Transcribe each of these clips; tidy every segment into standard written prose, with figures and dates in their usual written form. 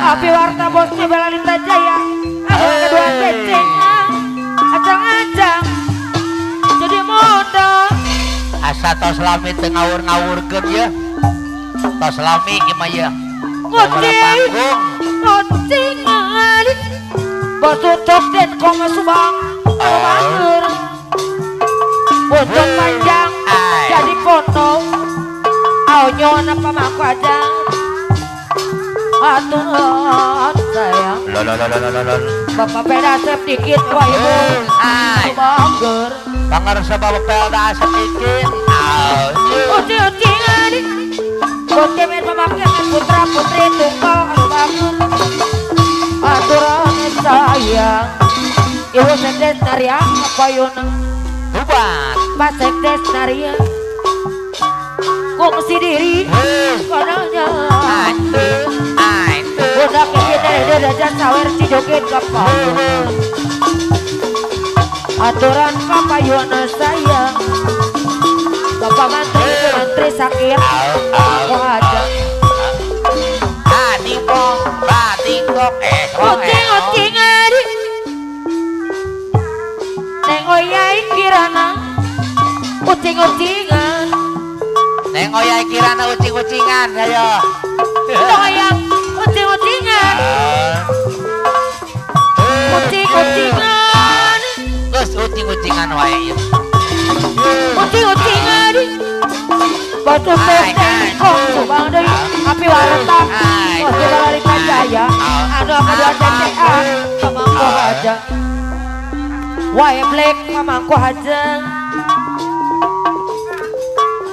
Api warta bosnya Belalita Jaya. Aku kedua cecenya acang-acang jadi modal. Asa tos lami teu ngawur-ngawurkeun ye. Tos lami ieu mah ye. Kucing, kucingan, bos utuk den koma Subang, bager, bocor panjang, jadi foto, aonyon apa mangku aja, atuh sayang, bapak peda asep dikit, wah ibu, bager, pangarsa bapak peda asep dikit, ucing-ucingan. Bocemen pemakai putra putri tunggal anu bangun aturan sayang ibu sekdes naria kapayuna bubat pak sekdes naria kongsi diri kananya budak kita raja sawer cijoget kapayuna aturan kapayuna sayang bapak mantri ibu mantri sakit aku aja ucing-ucingan neng oyai kirana ucing-ucingan neng oyai kirana ucing-ucingan ayo toyang ucing-ucingan ucing-ucingan terus ucing-ucingan wae ucing-ucingan batu tengkong Subang deui api warta bos Belalita Jaya anu kedua CCA pamangku aja wae black pamangku aja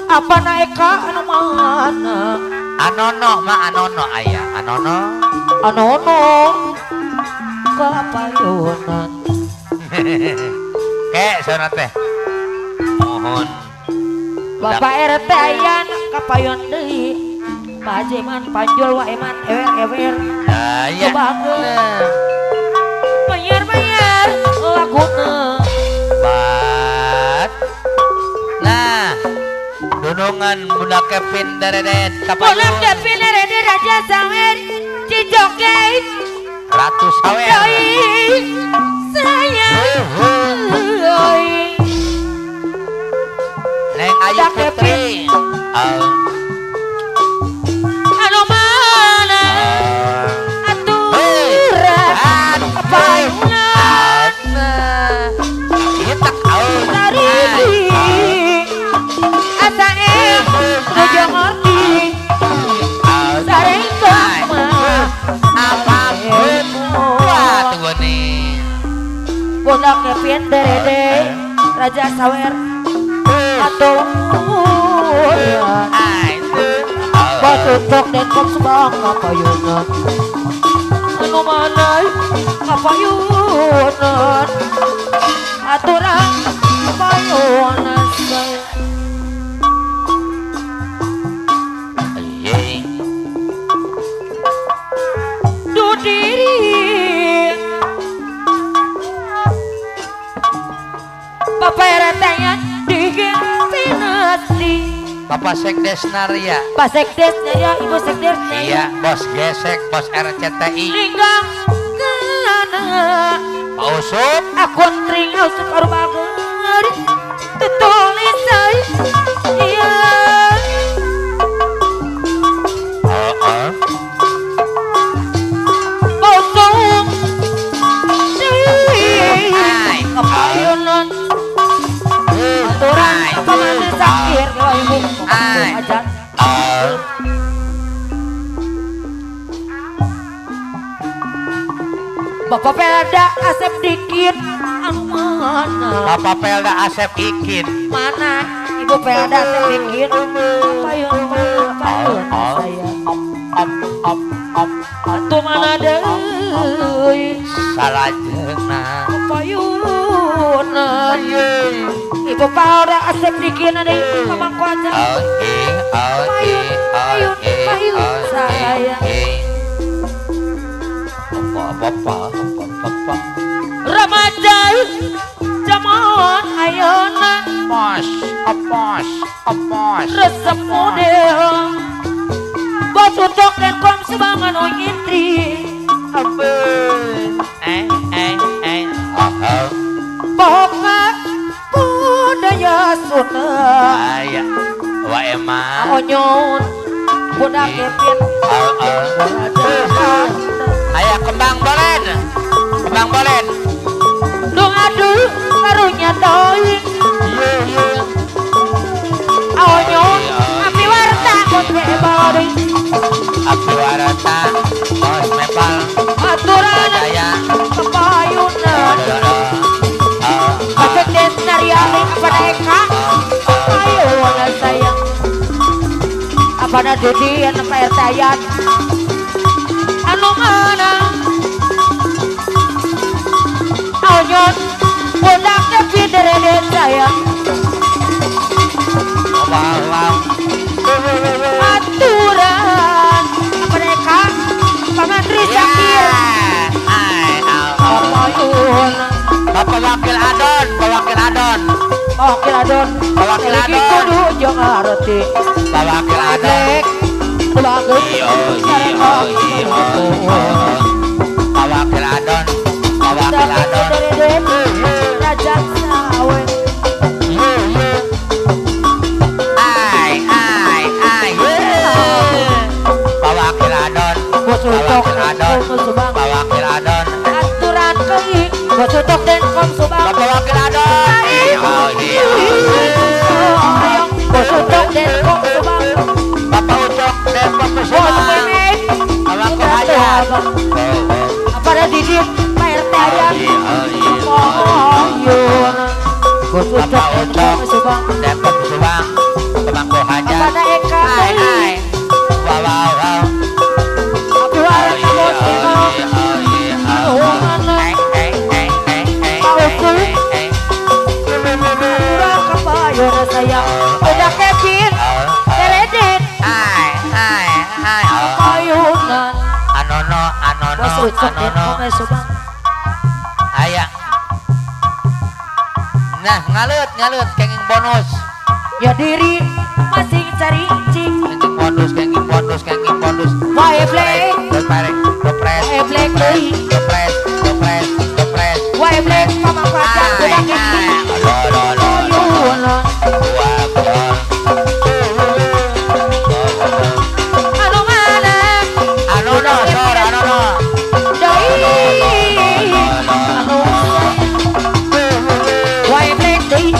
apa naeka anu mana anono mah anono aya anono anono kapayunan kek sana teh mohon Bapak RT ayan kapayon deui Pak Haji Panjul wa eman ewer-ewer ya bayar-bayar laguna bat nah dunungan Bunda Kevin deredet kapayon Bunda Kevin deredet Raja Sawer Cijoke Ratu Sawer sayang Neng Ayu Putri anu mana aturan payunan tari asa nuju ngerti sareng mah apapun wah tunggu nih Bunda Kevin derede Raja Sawer aturan batutok den kom Subang kapayunan anu mana kapayunan aturan kapayunan du diri bapak RT-nya Bapak Sekdes Narya, Pak Sekdes Narya, Ibu Sekdes Narya. Iya, Bos Gesek, Bos RCTI. Linggang kelana. Pak Usup. Aku tring usup arubager. Tutulis iya. Pak Usup. Kapayunan. Aturan pamantri sakir ibu aja. Bapak Pelda Asep Dikin anu mana? Bapak Pelda Asep Ikin. Mana? Ibu Pelda Asep Dikin. Payun payun saya. Atuh mana deui? Salajengna. Payunan. Ibu Pelda Asep Dikin deui pamangku aja. Payun payun payun saya. Bapak, bapak, remaja zaman ayeuna apos, apos, apos resep model bos untuk dan kom sebangan onyitri. warta aya wa eman Onyon budak Kevin aya kembang bolen kembang bolen dung aduh karunya teuing Onyon api warta bos mebal deui api warta bos mebal aturan jaya pepayuna Pasek Desnariani apa Eka ayo sayang apa na Didi anu Pak RT Ayan anu mana Onyon budak Kevin derede sayang aturan apa Eka Paman Rizakir Bapak Wakil Adon, Bapak Wakil Adon, Bapak Wakil Adon, Bapak Wakil Adon, kudu jeung arti, Bapak Wakil Adon, Bapak Wakil Adon, Bapak Wakil Adon, Raja Sawe, ai ai ai, Bapak Wakil Adon, Bapak Wakil Adon, Bapak Wakil Adon, aturan kei. Bos Ucok dan Kom Subang Bapak Wakil Adon Bos Ucok dan Kom Subang Bapak Ucok dan Kom Subang Bapak Kohayat apa ada Didit Pak RT Ayan Bos Ucok dan Kom Subang dan Kom Subang Bapak Kohayat apa ada Eka Wow wow wow Api warna bos sayang udah Kevin Teredit ai ai ai payunan anono anono bos Ucok dan Kome Subang aya nah ngalut ngalut kenging bonus ya diri masing cari cing kenging bonus kenging bonus kenging bonus wae black dopres wae black deui dopres dopres dopres wae black mama pacar budak Kevin anu mana anu no sor anu no deui anu wae black deui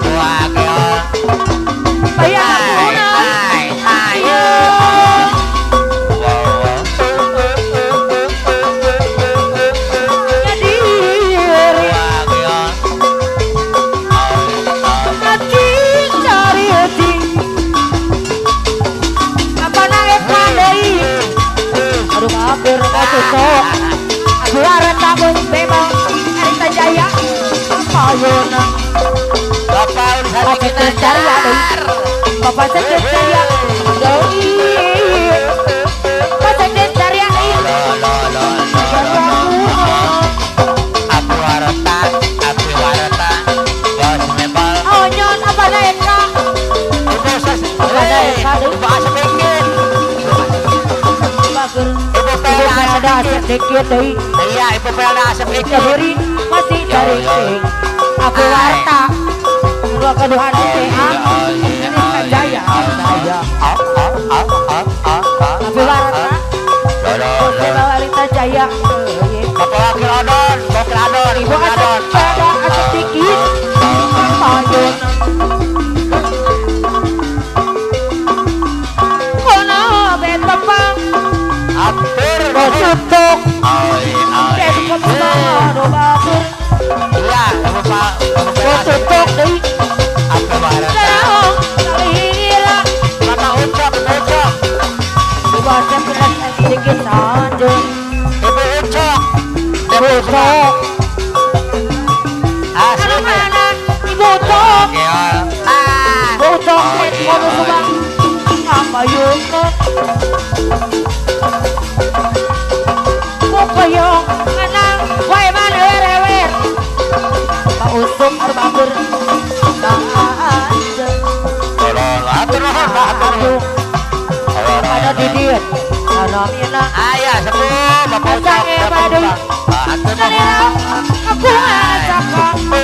aturan bayar ai ai Bapak Sekjen Bapak Sekjen Jaya Doi Bapak Sekjen Jaya Api warta Api warta Bos mebel Onyon apa naeka Apa naeka Ibu asep dikit Ibu Pelda asep dikit iya Ibu Pelda asep dikit masih cari Api warta dua keduhan TA Jaya Jaya Api warta Bos Jaya Bapak Wakil Adon Wakil Adon Ibu Asep Pelda asep dikit payun kono betepang Atur Bos Ucok Dan kemana bagus iya Bapak Bos Ucok deui Api warta Bapak Ucok Ucok Ibu Asep sedikit saja Ibu Ucok Ibu Ucok Anu mana Ibu Ucok Ibu Ucok kono Subang apa yuna Kokoyong menang wae mana werewer Pak Usum arbagur Tolong atur atur pada Didit Namina ayah sepuh Bapak Ucok Aku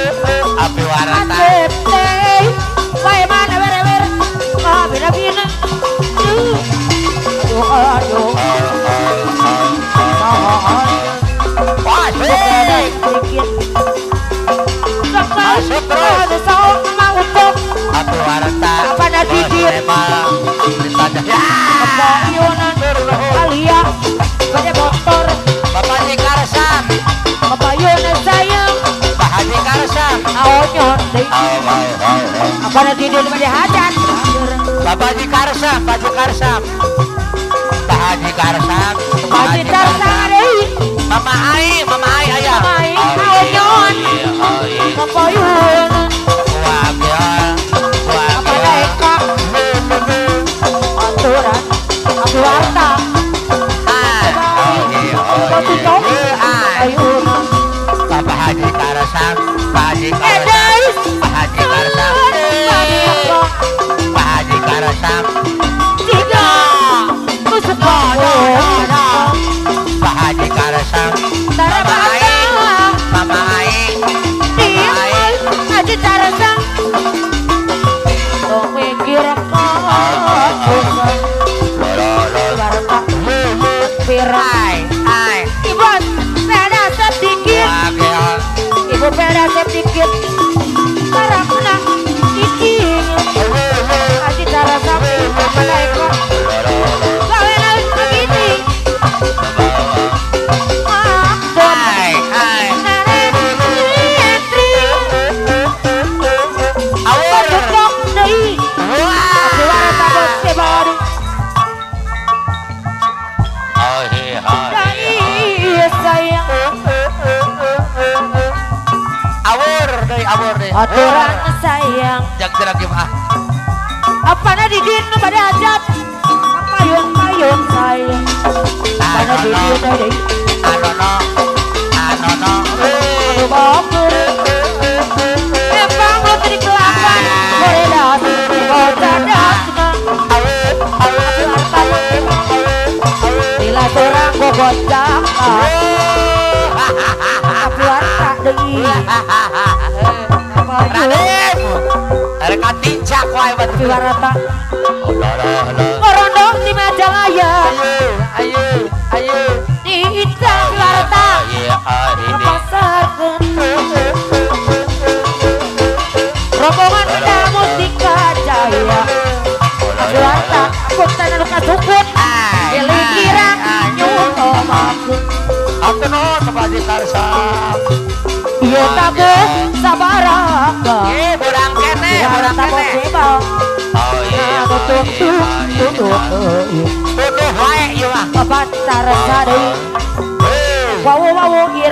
Pada tidur pada hajat. Bapak Haji Karsam, Pak Haji Karsam. Pak Haji Karsam. Pak Haji Karsam deui. Mama Ai, Mama Ai aya. Mama Ai, aonyon. Kapayun. Wah, Apa eka. Aturan. Abdi warta. Bapak Haji Karsam, Pak Haji Karsam, Pak Haji Karsam, Pak Haji Karsam, Pak Haji Karsam, Mama Ai, Mama Ai, Mama Ai, Haji Karsam, tong mikir Ai, ai, Ibu peda sedikit, ibu peda sedikit, karena dikit. Haji Karsam, apa eka? Ai, ai, awur, oh iya, awur deui, awur deui. Aturan sayang Jak gerak gimana? Apa na didin pada hajat payun-payun sayang apa na didin deui Anono, anono, anu boker empang lu tadi kelapan koredas kocadas bila torang gogocak keluarga deui Raden, rek tincak wae batu. Piwarata Aduh, korondong di Majalaya ayo, ayo, di Ita Piwarata iya, hari ini. pasarkeun rombongan benda mustika jaya Piwarata punten anu kasukun kira nyutomakeun Atuh nuhun Pak Haji Karsam. ieu tabuh sabaraka Ih, burang keneh, burang Piwarata keneh. bosebal Oh iya, tutup tutup tutuh wae ieu mah. Bapak tarasa deui wawu wawu ieu